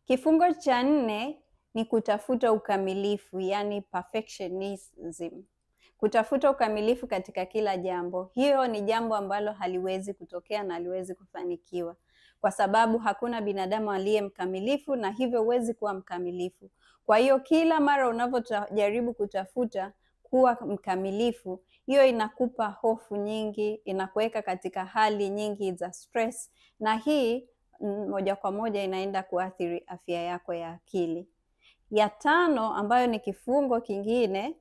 Kifungo cha nne ni kutafuta ukamilifu, yani perfectionism. Kutafuta ukamilifu katika kila jambo. Hiyo ni jambo ambalo haliwezi kutokea na haliwezi kufanikiwa, kwa sababu hakuna binadamu aliye mkamilifu, na hivyo huwezi kuwa mkamilifu. Kwa hiyo kila mara unavyojaribu kutafuta kuwa mkamilifu, hiyo inakupa hofu nyingi, inakuweka katika hali nyingi za stress, na hii moja kwa moja inaenda kuathiri afya yako ya akili. Ya tano, ambayo ni kifungo kingine,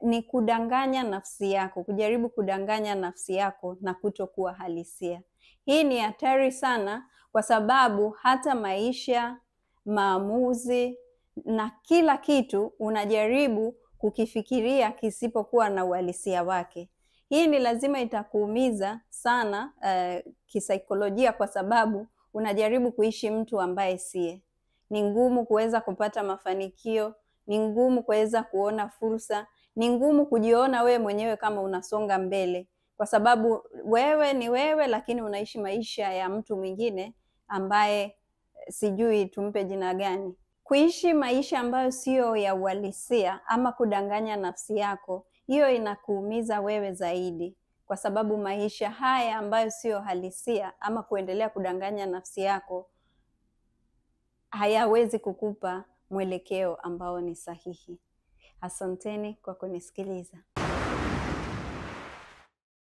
ni kudanganya nafsi yako, kujaribu kudanganya nafsi yako na kutokuwa halisia. Hii ni hatari sana, kwa sababu hata maisha, maamuzi na kila kitu unajaribu kukifikiria kisipokuwa na uhalisia wake. Hii ni lazima itakuumiza sana kisaikolojia, kwa sababu unajaribu kuishi mtu ambaye siye. Ni ngumu kuweza kupata mafanikio, ni ngumu kuweza kuona fursa, ni ngumu kujiona wewe mwenyewe kama unasonga mbele, kwa sababu wewe ni wewe, lakini unaishi maisha ya mtu mwingine ambaye sijui tumpe jina gani. Kuishi maisha ambayo sio ya uhalisia ama kudanganya nafsi yako, hiyo inakuumiza wewe zaidi, kwa sababu maisha haya ambayo sio halisia ama kuendelea kudanganya nafsi yako hayawezi kukupa mwelekeo ambao ni sahihi. Asanteni kwa kunisikiliza.